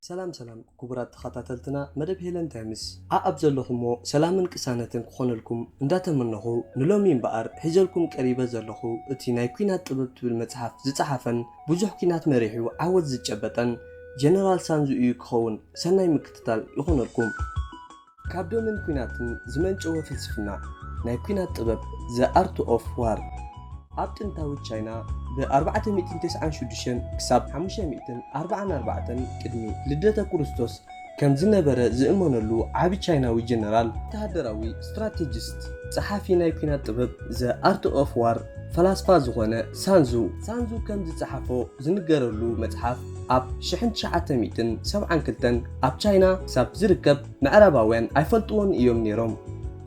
ሰላም ሰላም ክቡራት ተኸታተልትና መደብ ሄለን ታይምስ፣ ኣኣብ ዘለኹሞ ሰላምን ቅሳነትን ክኾነልኩም እንዳተመነኹ፣ ንሎሚ እምበኣር ሒዘልኩም ቀሪበ ዘለኹ እቲ ናይ ኲናት ጥበብ ትብል መጽሓፍ ዝጸሓፈን ብዙሕ ኲናት መሪሑ ዓወት ዝጨበጠን ጀነራል ሳንዙ እዩ ክኸውን። ሰናይ ምክትታል ይኾነልኩም። ካብ ደምን ኲናትን ዝመንጨወ ፍልስፍና ናይ ኲናት ጥበብ፣ The Art of War። ኣብ ጥንታዊት ቻይና ብ ኣርባዕተ ሚእትን ተስዓን ሽዱሽተን ክሳብ ሓሙሽተ ሚእትን ኣርባዓን ኣርባዕተን ቅድሚ ልደተ ክርስቶስ ከም ዝነበረ ዝእመነሉ ዓቢ ቻይናዊ ጀነራል፣ ወተሃደራዊ ስትራቴጂስት፣ ጸሓፊ ናይ ኲናት ጥበብ፣ The Art of War፣ ፈላስፋ ዝኾነ ሳንዙ። ሳንዙ ከም ዝጸሓፎ ዝንገረሉ መጽሓፍ ኣብ ሽሕን ትሽዓተ ሚእትን ሰብዓን ክልተን ኣብ ቻይና ክሳብ ዝርከብ ምዕራባውያን ኣይፈልጥዎን እዮም ነይሮም።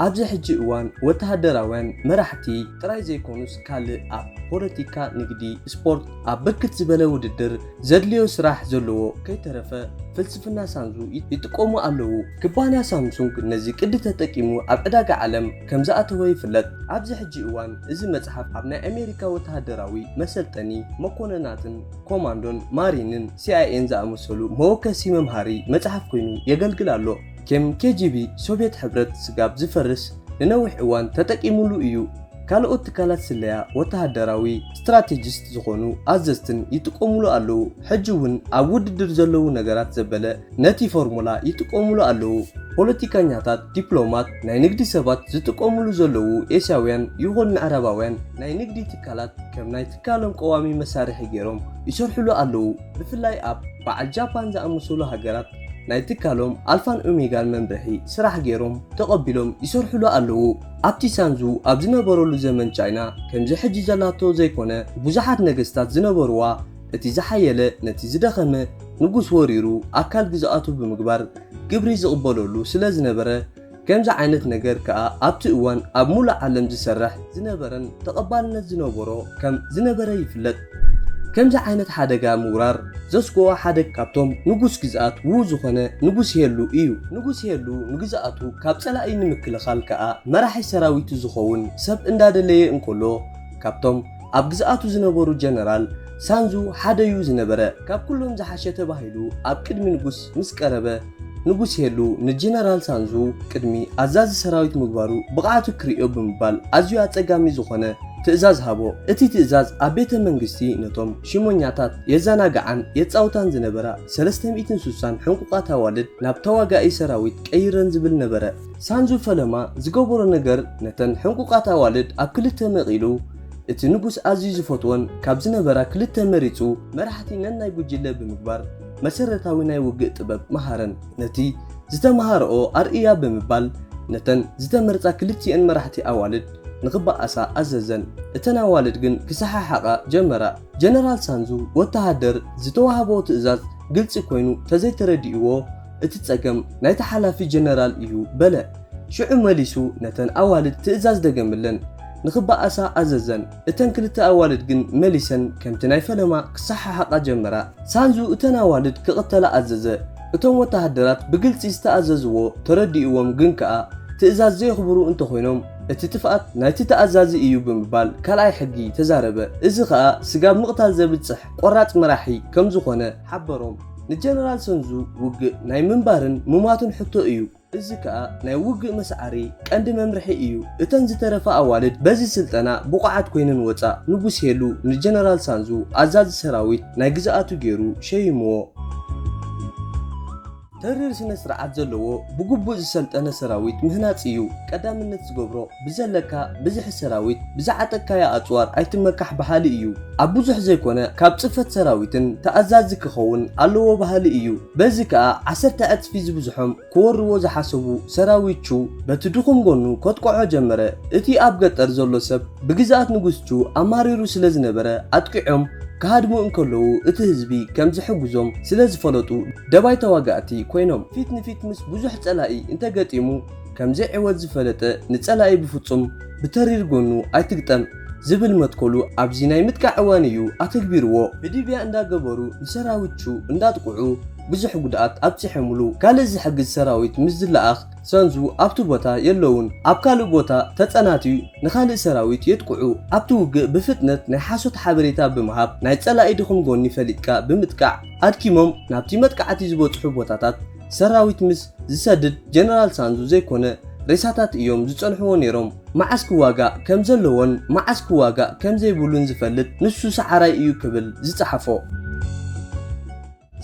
ኣብዚ ሕጂ እዋን ወተሃደራውያን መራሕቲ ጥራይ ዘይኮኑስ ካልእ ኣብ ፖለቲካ፣ ንግዲ፣ ስፖርት፣ ኣብ ብርክት ዝበለ ውድድር ዘድልዮ ስራሕ ዘለዎ ከይተረፈ ፍልስፍና ሳንዙ ይ-፣ ይጥቀሙ ኣለዉ። ኩባንያ ሳምሱንግ ነዚ ቅዲ ተጠቂሙ ኣብ ዕዳጋ ዓለም ከም ዝኣተወ ይፍለጥ። ኣብዚ ሕጂ እዋን እዚ መጽሓፍ ኣብ ናይ ኣሜሪካ ወተሃደራዊ መሰልጠኒ መኮንናትን ኮማንዶን ማሪንን ሲ ኣይ ኤን ዝኣመሰሉ መወከሲ መምሃሪ መጽሓፍ ኮይኑ የገልግል ኣሎ። ከም ኬ ጂ ቢ ሶቭየት ሕብረት ስጋብ ዝፈርስ ንነዊሕ እዋን ተጠቂሙሉ እዩ። ካልኦት ትካላት ስለያ፣ ወተሃደራዊ ስትራቴጂስት ዝኾኑ ኣዘዝትን ይጥቀሙሉ ኣለዉ። ሕጂ እውን ኣብ ውድድር ዘለዉ ነገራት ዘበለ ነቲ ፎርሙላ ይጥቀሙሉ ኣለዉ። ፖለቲከኛታት፣ ዲፕሎማት፣ ናይ ንግዲ ሰባት ዝጥቀሙሉ ዘለዉ ኤስያውያን ይኹን ምዕራባውያን ናይ ንግዲ ትካላት ከም ናይ ትካሎም ቀዋሚ መሳርሒ ገይሮም ይሰርሕሉ ኣለዉ። ብፍላይ ኣብ በዓል ጃፓን ዝኣመሰሉ ሃገራት ናይ ትካሎም ኣልፋን ኦሜጋን መምርሒ ስራሕ ገይሮም ተቐቢሎም ይሰርሕሉ ኣለዉ። ኣብቲ ሳንዙ ኣብ ዝነበረሉ ዘመን ቻይና ከምዚ ሕጂ ዘላቶ ዘይኮነ ብዙሓት ነገስታት ዝነበርዋ፣ እቲ ዝሓየለ ነቲ ዝደኸመ ንጉስ ወሪሩ ኣካል ግዝኣቱ ብምግባር ግብሪ ዝቕበለሉ ስለ ዝነበረ፣ ከምዚ ዓይነት ነገር ከኣ ኣብቲ እዋን ኣብ ሙሉእ ዓለም ዝሰርሕ ዝነበረን ተቐባልነት ዝነበሮ ከም ዝነበረ ይፍለጥ። ከምዚ ዓይነት ሓደጋ ምውራር ዘስግኦ ሓደ ካብቶም ንጉስ ግዝኣት ዉ ዝኾነ ንጉስ ሄሉ እዩ። ንጉስ ሄሉ ንግዝኣቱ ካብ ጸላኢ ንምክልኻል ከኣ መራሒ ሰራዊቱ ዝኸውን ሰብ እንዳደለየ እንከሎ፣ ካብቶም ኣብ ግዝኣቱ ዝነበሩ ጀነራል ሳንዙ ሓደ እዩ ዝነበረ። ካብ ኩሎም ዝሓሸ ተባሂሉ ኣብ ቅድሚ ንጉስ ምስ ቀረበ፣ ንጉስ ሄሉ ንጀነራል ሳንዙ ቅድሚ ኣዛዚ ሰራዊት ምግባሩ ብቕዓቱ ክርእዮ ብምባል ኣዝዩ ኣጸጋሚ ዝኾነ ትእዛዝ ሃቦ። እቲ ትእዛዝ ኣብ ቤተ መንግስቲ ነቶም ሽሞኛታት የዘናግዓን የጻውታን ዝነበራ ሰለስተ ሚእትን ስሳን ሕንቁቓት ኣዋልድ ናብ ተዋጋኢ ሰራዊት ቀይረን ዝብል ነበረ። ሳንዙ ፈለማ ዝገበሮ ነገር ነተን ሕንቁቓት ኣዋልድ ኣብ ክልተ መቒሉ፣ እቲ ንጉስ ኣዝዩ ዝፈትወን ካብ ዝነበራ ክልተ መሪጹ መራሕቲ ነናይ ጉጅለ ብምግባር መሰረታዊ ናይ ውግእ ጥበብ መሃረን። ነቲ ዝተመሃረኦ ኣርእያ ብምባል ነተን ዝተመርጻ ክልቲኤን መራሕቲ ኣዋልድ ንኽበኣሳ ኣዘዘን። እተን ኣዋልድ ግን ክሰሓሓቓ ጀመራ። ጀነራል ሳንዙ ወተሃደር ዝተዋህቦ ትእዛዝ ግልጺ ኮይኑ ተዘይተረዲእዎ፣ እቲ ጸገም ናይቲ ሓላፊ ጀነራል እዩ በለ። ሽዑ መሊሱ ነተን ኣዋልድ ትእዛዝ ደገምለን። ንኽበኣሳ ኣዘዘን። እተን ክልተ ኣዋልድ ግን መሊሰን ከምቲ ናይ ፈለማ ክሰሓሓቓ ጀመራ። ሳንዙ እተን ኣዋልድ ክቕተላ ኣዘዘ። እቶም ወተሃደራት ብግልጺ ዝተኣዘዝዎ ተረዲእዎም፣ ግን ከኣ ትእዛዝ ዘየኽብሩ እንተኾይኖም እቲ ጥፍኣት ናይቲ ተኣዛዚ እዩ ብምባል ካልኣይ ሕጊ ተዛረበ። እዚ ከኣ ስጋብ ምቕታል ዘብጽሕ ቆራጽ መራሒ ከም ዝኾነ ሓበሮም። ንጀነራል ሳንዙ ውግእ ናይ ምንባርን ምሟትን ሕቶ እዩ። እዚ ከኣ ናይ ውግእ መስዓሪ ቀንዲ መምርሒ እዩ። እተን ዝተረፋ ኣዋልድ በዚ ስልጠና ብቑዓት ኮይነን ወጻ። ንጉስ ሄሉ ንጀነራል ሳንዙ ኣዛዚ ሰራዊት ናይ ግዝኣቱ ገይሩ ሸይምዎ። ተሪር ስነ ስርዓት ዘለዎ ብግቡእ ዝሰልጠነ ሰራዊት ምህናጽ እዩ። ቀዳምነት ዝገብሮ ብዘለካ ብዝሒ ሰራዊት፣ ብዝዓጠቅካዮ ኣጽዋር ኣይትመካሕ በሃሊ እዩ። ኣብ ብዙሕ ዘይኮነ ካብ ጽፈት ሰራዊትን ተኣዛዚ ክኸውን ኣለዎ በሃሊ እዩ። በዚ ከኣ ዓሰርተ ዕጽፊ ዝብዝሖም ክወርዎ ዝሓሰቡ ሰራዊት ቹ በቲ ድኹም ጎኑ ከጥቅዖ ጀመረ። እቲ ኣብ ገጠር ዘሎ ሰብ ብግዝኣት ንጉስ ቹ ኣማሪሩ ስለ ዝነበረ ኣጥቂዖም ክሃድሙ እንከለዉ እቲ ህዝቢ ከም ዝሕግዞም ስለ ዝፈለጡ ደባይ ተዋጋእቲ ኮይኖም። ፊት ንፊት ምስ ብዙሕ ጸላኢ እንተገጢሙ ከም ዘይዕወት ዝፈለጠ ንጸላኢ ብፍጹም ብተሪር ጎኑ ኣይትግጠም ዝብል መትከሉ ኣብዚ ናይ ምጥቃዕ እዋን እዩ ኣተግቢርዎ። ብድብያ እንዳገበሩ ንሰራዊት ቹ እንዳጥቅዑ ብዙሕ ጉድኣት ኣብፂሖምሉ። ካልእ ዝሕግዝ ሰራዊት ምስ ዝለኣኽ ሰንዙ ኣብቲ ቦታ የለውን። ኣብ ካልእ ቦታ ተጸናትዩ ንኻልእ ሰራዊት የጥቅዑ። ኣብቲ ውግእ ብፍጥነት ናይ ሓሶት ሓበሬታ ብምሃብ ናይ ጸላኢ ድኹም ጎኒ ፈሊጥካ ብምጥቃዕ ኣድኪሞም ናብቲ መጥቃዕቲ ዝበጽሑ ቦታታት ሰራዊት ምስ ዝሰድድ ጀነራል ሳንዙ ዘይኮነ ሬሳታት እዮም ዝጸንሕዎ ነይሮም። መዓስ ክዋጋእ ከም ዘለዎን መዓስ ክዋጋእ ከም ዘይብሉን ዝፈልጥ ንሱ ሰዓራይ እዩ ክብል ዝጸሓፎ።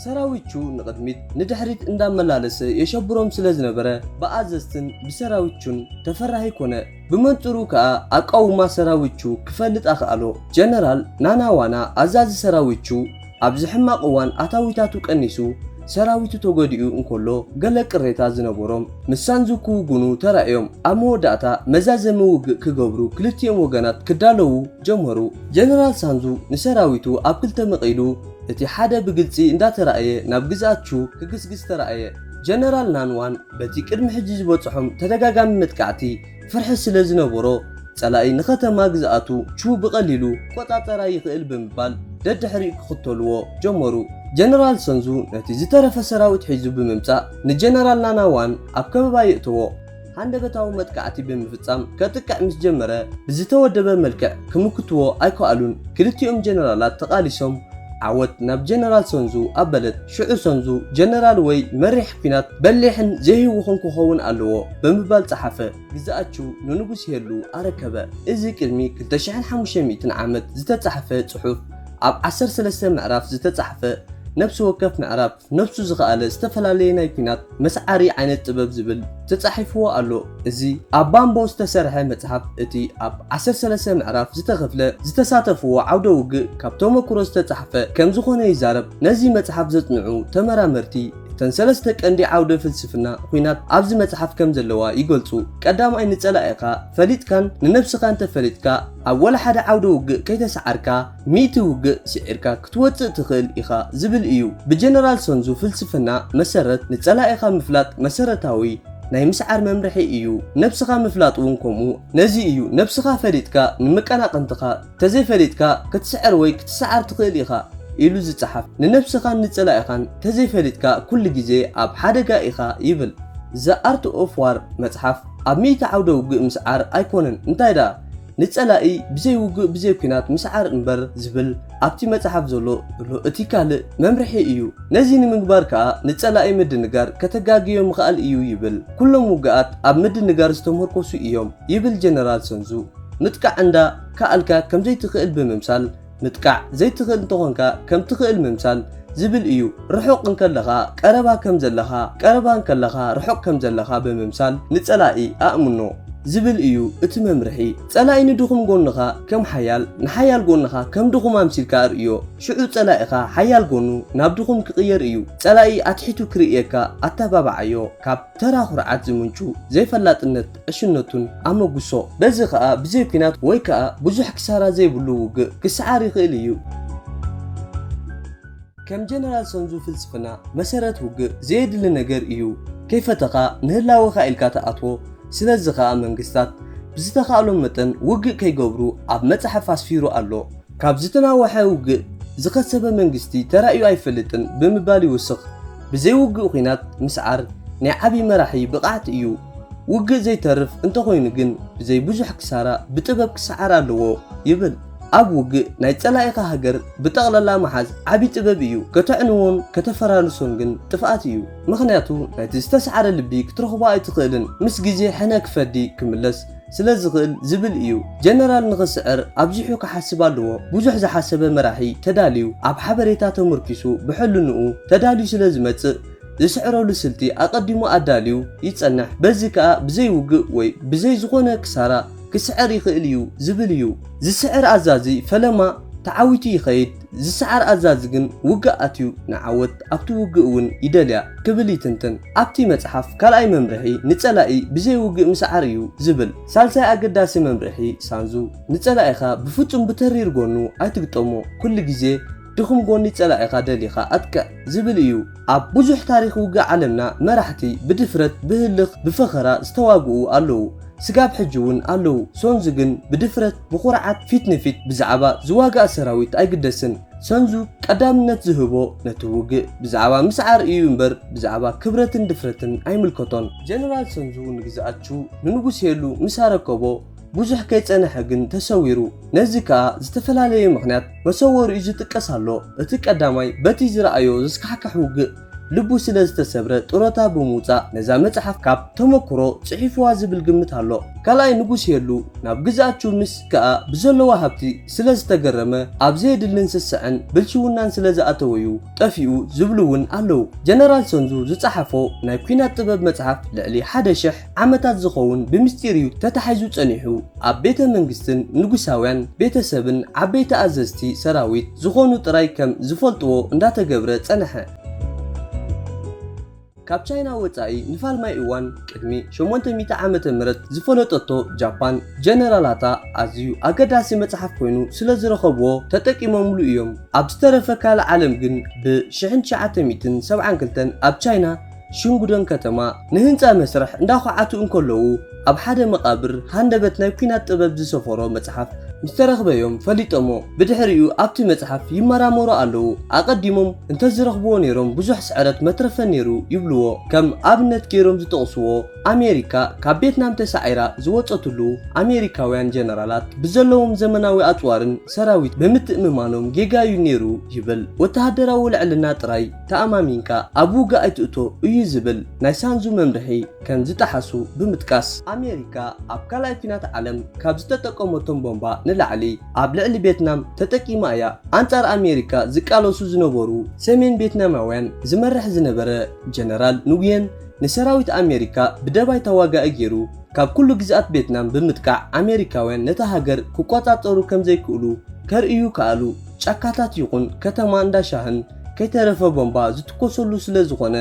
ሰራዊቱ ንቕድሚት ንድሕሪት እንዳመላለሰ የሸብሮም ስለ ዝነበረ ብኣዘዝትን ብሰራዊቱን ተፈራሂ ኮነ። ብመንጽሩ ከኣ ኣቃውማ ሰራዊቱ ክፈልጥ ኣኽኣሎ። ጀነራል ናናዋና ኣዛዚ ሰራዊቱ ኣብዚ ሕማቕ እዋን ኣታዊታቱ ቀኒሱ ሰራዊቱ ተጎዲኡ እንከሎ ገለ ቅሬታ ዝነበሮም ምስ ሳንዙ ክውግኑ ተራእዮም። ኣብ መወዳእታ መዛዘሚ ውግእ ክገብሩ ክልቲኦም ወገናት ክዳለዉ ጀመሩ። ጀነራል ሳንዙ ንሰራዊቱ ኣብ ክልተ መቒሉ እቲ ሓደ ብግልጺ እንዳተራእየ ናብ ግዝኣት ቹ ክግስግስ ተራእየ። ጀነራል ናንዋን በቲ ቅድሚ ሕጂ ዝበጽሖም ተደጋጋሚ መጥቃዕቲ ፍርሒ ስለ ዝነበሮ ጸላኢ ንኸተማ ግዝኣቱ ቹ ብቐሊሉ ክቆጻጸራ ይኽእል ብምባል ደድሕሪኡ ክኽተልዎ ጀመሩ። ጀነራል ሰንዙ ነቲ ዝተረፈ ሰራዊት ሒዙ ብምምጻእ ንጀነራል ናናዋን ኣብ ከበባ የእተዎ። ሃንደበታዊ መጥቃዕቲ ብምፍጻም ከጥቅዕ ምስ ጀመረ ብዝተወደበ መልክዕ ክምክትዎ ኣይከኣሉን። ክልቲኦም ጀነራላት ተቓሊሶም ዓወት ናብ ጀነራል ሰንዙ ኣበለት። ሽዑ ሰንዙ ጀነራል ወይ መሪሕ ኲናት በሊሕን ዘይህውኽን ክኸውን ኣለዎ ብምባል ጸሓፈ። ግዝኣት ቹ ንንጉስ ሄሉ ኣረከበ። እዚ ቅድሚ ክልተ ሽሕን ሓሙሽተ ሚእትን ዓመት ዝተጻሕፈ ጽሑፍ ኣብ ዓሰርተ ሰለስተ ምዕራፍ ዝተጻሕፈ ነፍሲ ወከፍ ምዕራፍ ነፍሱ ዝኸኣለ ዝተፈላለየ ናይ ኲናት መስዓሪ ዓይነት ጥበብ ዝብል ተጻሒፍዎ ኣሎ። እዚ ኣብ ባምቦ ዝተሰርሐ መጽሓፍ እቲ ኣብ ዓሰርተ ሰለስተ ምዕራፍ ዝተኸፍለ ዝተሳተፍዎ ዓውደ ውግእ ካብ ተመክሮ ዝተጻሕፈ ከም ዝኾነ ይዛረብ። ነዚ መጽሓፍ ዘጽንዑ ተመራመርቲ እተን ሰለስተ ቀንዲ ዓውደ ፍልስፍና ኲናት ኣብዚ መጽሓፍ ከም ዘለዋ ይገልጹ። ቀዳማይ ንጸላኢኻ ፈሊጥካን ንነብስኻ እንተፈሊጥካ ኣብ ወላ ሓደ ዓውደ ውግእ ከይተሰዓርካ ሚእቲ ውግእ ስዒርካ ክትወጽእ ትኽእል ኢኻ ዝብል እዩ። ብጀነራል ሰንዙ ፍልስፍና መሰረት ንጸላኢኻ ምፍላጥ መሰረታዊ ናይ ምስዓር መምርሒ እዩ። ነብስኻ ምፍላጥ እውን ከምኡ። ነዚ እዩ ነብስኻ ፈሊጥካ ንምቀናቕንትኻ ተዘይፈሊጥካ ክትስዕር ወይ ክትሰዓር ትኽእል ኢኻ ኢሉ ዝጸሓፍ። ንነብስኻን ንጸላኢኻን ተዘይፈሊጥካ ኩሉ ግዜ ኣብ ሓደጋ ኢኻ ይብል። The Art of War መጽሓፍ ኣብ ሚእቲ ዓውደ ውግእ ምስዓር ኣይኮነን እንታይ ደኣ ንጸላኢ ብዘይ ውግእ ብዘይ ኲናት ምስዓር እምበር ዝብል ኣብቲ መጽሓፍ ዘሎ ዘሎ እቲ ካልእ መምርሒ እዩ። ነዚ ንምግባር ከኣ ንጸላኢ ምድንጋር ከተጋግዮ ምኽኣል እዩ ይብል። ኩሎም ውግኣት ኣብ ምድንጋር ዝተመርኮሱ እዮም ይብል ጀነራል ሰንዙ። ምጥቃዕ እንዳ ከኣልካ ከም ዘይትኽእል ብምምሳል ምጥቃዕ ዘይትኽእል እንተኾንካ ከም ትኽእል ምምሳል ዝብል እዩ። ርሑቕ እንከለኻ ቀረባ ከም ዘለኻ፣ ቀረባ እንከለኻ ርሑቕ ከም ዘለኻ ብምምሳል ንጸላኢ ኣእምኖ ዝብል እዩ እቲ መምርሒ። ጸላኢ ንድኹም ጎንኻ ከም ሓያል፣ ንሓያል ጎንኻ ከም ድኹም ኣምሲልካ ኣርእዮ። ሽዑ ጸላኢኻ ሓያል ጎኑ ናብ ድኹም ክቕየር እዩ። ጸላኢ ኣትሒቱ ክርእየካ ኣተባብዓዮ። ካብ ተራ ኩርዓት ዝምንጩ ዘይፈላጥነት ዕሽነቱን ኣመጉሶ። በዚ ከኣ ብዘይ ኲናት ወይ ከኣ ብዙሕ ክሳራ ዘይብሉ ውግእ ክሰዓር ይኽእል እዩ። ከም ጀነራል ሰንዙ ፍልስፍና መሰረት ውግእ ዘየድሊ ነገር እዩ። ከይፈተኻ ንህላወኻ ኢልካ ትኣትዎ። ስለዚ ከኣ መንግስታት ብዝተኻእሎም መጠን ውግእ ከይገብሩ ኣብ መጽሓፍ ኣስፊሩ ኣሎ። ካብ ዝተናወሐ ውግእ ዝኸሰበ መንግስቲ ተራእዩ ኣይፈልጥን ብምባል ይውስኽ። ብዘይ ውግእ ኲናት ምስዓር ናይ ዓቢ መራሒ ብቕዓት እዩ። ውግእ ዘይተርፍ እንተኾይኑ ግን ብዘይ ብዙሕ ክሳራ ብጥበብ ክሰዓር ኣለዎ ይብል። ኣብ ውግእ ናይ ጸላኢኻ ሃገር ብጠቕላላ ምሓዝ ዓቢ ጥበብ እዩ። ከተዕንዎን ከተፈራርሶን ግን ጥፍኣት እዩ። ምኽንያቱ ናይቲ ዝተሰዓረ ልቢ ክትረኽቦ ኣይትኽእልን። ምስ ግዜ ሕነ ክፈዲ ክምለስ ስለ ዝኽእል ዝብል እዩ። ጀነራል ንኽስዕር ኣብዚሑ ክሓስብ ኣለዎ። ብዙሕ ዝሓሰበ መራሒ ተዳልዩ ኣብ ሓበሬታ ተመርኪሱ ብሕልንኡ ተዳልዩ ስለ ዝመጽእ ዝስዕረሉ ስልቲ ኣቐዲሙ ኣዳልዩ ይጸንሕ። በዚ ከኣ ብዘይ ውግእ ወይ ብዘይ ዝኾነ ክሳራ ክስዕር ይኽእል እዩ ዝብል እዩ። ዝስዕር ኣዛዚ ፈለማ ተዓዊቱ ይኸይድ። ዝሰዓር ኣዛዚ ግን ውግእ ኣትዩ ንዓወት ኣብቲ ውግእ እውን ይደልያ ክብል ይትንትን። ኣብቲ መጽሓፍ ካልኣይ መምርሒ ንጸላኢ ብዘይ ውግእ ምስዓር እዩ ዝብል። ሳልሳይ ኣገዳሲ መምርሒ ሳንዙ ንጸላኢኻ ብፍጹም ብተሪር ጎኑ ኣይትግጠሞ። ኩሉ ግዜ ድኹም ጎኒ ጸላኢኻ ደሊኻ ኣጥቅዕ ዝብል እዩ። ኣብ ብዙሕ ታሪኽ ውግእ ዓለምና መራሕቲ ብድፍረት፣ ብህልኽ፣ ብፈኸራ ዝተዋግኡ ኣለዉ። ስጋብ ሕጂ እውን ኣለዉ። ሶንዝ ግን ብድፍረት ብኹርዓት ፊት ንፊት ብዛዕባ ዝዋጋእ ሰራዊት ኣይግደስን። ሰንዙ ቀዳምነት ዝህቦ ነቲ ውግእ ብዛዕባ ምስዓር እዩ እምበር ብዛዕባ ክብረትን ድፍረትን ኣይምልከቶን። ጀነራል ሰንዙ ንግዝኣት ቹ ንንጉስ ሄሉ ምስ ኣረከቦ ብዙሕ ከይጸንሐ ግን ተሰዊሩ። ነዚ ከኣ ዝተፈላለየ ምኽንያት መሰወሪኡ ዝጥቀስ ኣሎ። እቲ ቀዳማይ በቲ ዝረኣዮ ዘስካሕክሕ ውግእ ልቡ ስለ ዝተሰብረ ጥሮታ ብምውጻእ ነዛ መጽሓፍ ካብ ተመክሮ ጽሒፍዋ ዝብል ግምት ኣሎ። ካልኣይ ንጉስ ሄሉ ናብ ግዝኣት ቹ ምስ ከኣ ብዘለዎ ሃብቲ ስለ ዝተገረመ ኣብ ዘየድልን ስስዐን ብልሽውናን ስለ ዝኣተወዩ ጠፊኡ ዝብሉ እውን ኣለዉ። ጀነራል ሰንዙ ዝጸሓፎ ናይ ኲናት ጥበብ መጽሓፍ ልዕሊ ሓደ ሽሕ ዓመታት ዝኸውን ብምስጢር እዩ ተታሒዙ ጸኒሑ። ኣብ ቤተ መንግስትን ንጉሳውያን ቤተሰብን ዓበይቲ ኣዘዝቲ ሰራዊት ዝኾኑ ጥራይ ከም ዝፈልጥዎ እንዳተገብረ ጸንሐ። ካብ ቻይና ወጻኢ ንፋልማይ እዋን ቅድሚ ሸሞንተ ሚእቲ ዓመተ ምህረት ዝፈለጠቶ ጃፓን ጀነራላታ ኣዝዩ ኣገዳሲ መጽሓፍ ኮይኑ ስለ ዝረኸብዎ ተጠቂሞምሉ እዮም። ኣብ ዝተረፈ ካልእ ዓለም ግን ብ ሽሕን ትሽዓተ ሚእትን ሰብዓን ክልተን ኣብ ቻይና ሽንጉደን ከተማ ንህንጻ መስርሕ እንዳኳዓቱ እንከለዉ ኣብ ሓደ መቓብር ሃንደበት ናይ ኲናት ጥበብ ዝሰፈሮ መጽሓፍ ምስ ተረኽበ እዮም ፈሊጦሞ። ብድሕሪኡ ኣብቲ መጽሓፍ ይመራመሩ ኣለዉ። ኣቐዲሞም እንተዝረኽብዎ ነይሮም ብዙሕ ስዕረት መትረፈ ነይሩ ይብልዎ። ከም ኣብነት ገይሮም ዝጠቕስዎ ኣሜሪካ ካብ ቬትናም ተሳዒራ ዝወጸትሉ ኣሜሪካውያን ጀነራላት ብዘለዎም ዘመናዊ ኣጽዋርን ሰራዊት ብምትእምማኖም ጌጋ እዩ ነይሩ ይብል። ወተሃደራዊ ልዕልና ጥራይ ተኣማሚንካ ኣብ ውግእ ኣይትእቶ እዩ ዝብል ናይ ሳንዙ መምርሒ ከም ዝጠሓሱ ብምጥቃስ፣ ኣሜሪካ ኣብ ካልኣይ ኲናት ዓለም ካብ ዝተጠቀመቶም ቦምባ ንላዕሊ ኣብ ልዕሊ ቬትናም ተጠቂማ እያ። ኣንጻር ኣሜሪካ ዝቃለሱ ዝነበሩ ሰሜን ቬትናማውያን ዝመርሕ ዝነበረ ጀነራል ንጉየን ንሰራዊት ኣሜሪካ ብደባይ ተዋጋኢ ገይሩ ካብ ኩሉ ግዝኣት ቬትናም ብምጥቃዕ ኣሜሪካውያን ነታ ሃገር ክቆጻጸሩ ከም ዘይክእሉ ከርእዩ ከኣሉ። ጫካታት ይኹን ከተማ እንዳ ሻህን ከይተረፈ ቦምባ ዝትኮሰሉ ስለ ዝኾነ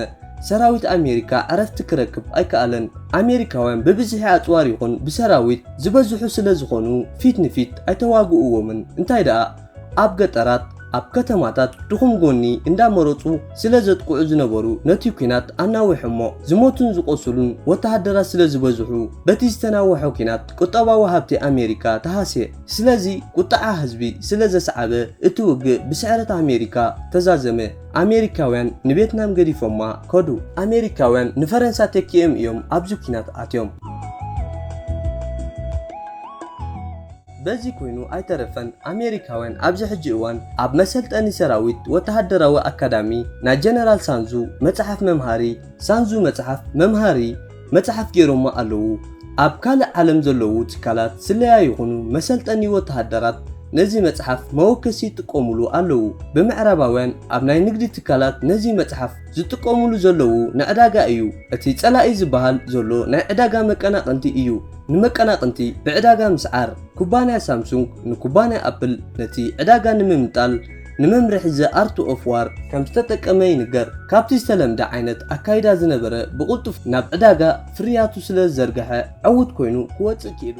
ሰራዊት ኣሜሪካ ዕረፍቲ ክረክብ ኣይከኣለን። ኣሜሪካውያን ብብዝሒ ኣጽዋር ይኹን ብሰራዊት ዝበዝሑ ስለ ዝኾኑ ፊት ንፊት ኣይተዋግእዎምን። እንታይ ደኣ ኣብ ገጠራት ኣብ ከተማታት ድኹም ጎኒ እንዳመረጹ ስለ ዘጥቅዑ ዝነበሩ ነቲ ኲናት ኣናዊሖሞ። ዝሞቱን ዝቆስሉን ወተሃደራት ስለ ዝበዝሑ በቲ ዝተናወሐ ኲናት ቁጠባዊ ሃብቲ ኣሜሪካ ተሃስየ። ስለዚ ቁጥዓ ህዝቢ ስለ ዘስዓበ እቲ ውግእ ብስዕረት ኣሜሪካ ተዛዘመ። ኣሜሪካውያን ንቬትናም ገዲፎማ ከዱ። ኣሜሪካውያን ንፈረንሳ ተኪኦም እዮም ኣብዚ ኲናት ኣትዮም። በዚ ኮይኑ ኣይተረፈን ኣሜሪካውያን ኣብዚ ሕጂ እዋን ኣብ መሰልጠኒ ሰራዊት ወተሃደራዊ ኣካዳሚ ናይ ጀነራል ሳንዙ መጽሓፍ መምሃሪ ሳንዙ መጽሓፍ መምሃሪ መጽሓፍ ገይሮሞ ኣለዉ። ኣብ ካልእ ዓለም ዘለዉ ትካላት ስለያ ይኹኑ መሰልጠኒ ወተሃደራት ነዚ መጽሓፍ መወከሲ ይጥቀሙሉ ኣለዉ። ብምዕራባውያን ኣብ ናይ ንግዲ ትካላት ነዚ መጽሓፍ ዝጥቀሙሉ ዘለዉ ንዕዳጋ እዩ። እቲ ጸላኢ ዝበሃል ዘሎ ናይ ዕዳጋ መቀናቕንቲ እዩ። ንመቀናቕንቲ ብዕዳጋ ምስዓር። ኩባንያ ሳምሱንግ ንኩባንያ ኣፕል ነቲ ዕዳጋ ንምምጣል ንመምርሒ The Art of War ከም ዝተጠቀመ ይንገር። ካብቲ ዝተለምደ ዓይነት ኣካይዳ ዝነበረ ብቕልጡፍ ናብ ዕዳጋ ፍርያቱ ስለ ዝዘርግሐ ዕዉት ኮይኑ ክወጽእ ክኢሉ።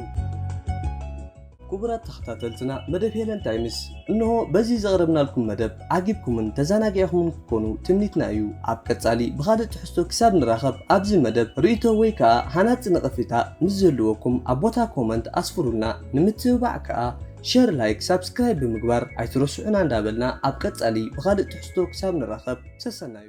ክቡራት ተኸታተልትና መደብ ሄለን ታይምስ እንሆ በዚ ዘቕረብናልኩም መደብ ዓጊብኩምን ተዘናጊዕኹምን ክትኮኑ ትምኒትና እዩ። ኣብ ቀጻሊ ብኻልእ ትሕዝቶ ክሳብ ንራኸብ ኣብዚ መደብ ርእይቶ ወይ ከኣ ሃናጺ ነቐፌታ ምስ ዝህልወኩም ኣብ ቦታ ኮመንት ኣስፍሩልና። ንምትብባዕ ከኣ ሸር፣ ላይክ፣ ሳብስክራይብ ብምግባር ኣይትረስዑና እንዳበልና ኣብ ቀጻሊ ብኻልእ ትሕዝቶ ክሳብ ንራኸብ ሰሰናዩ።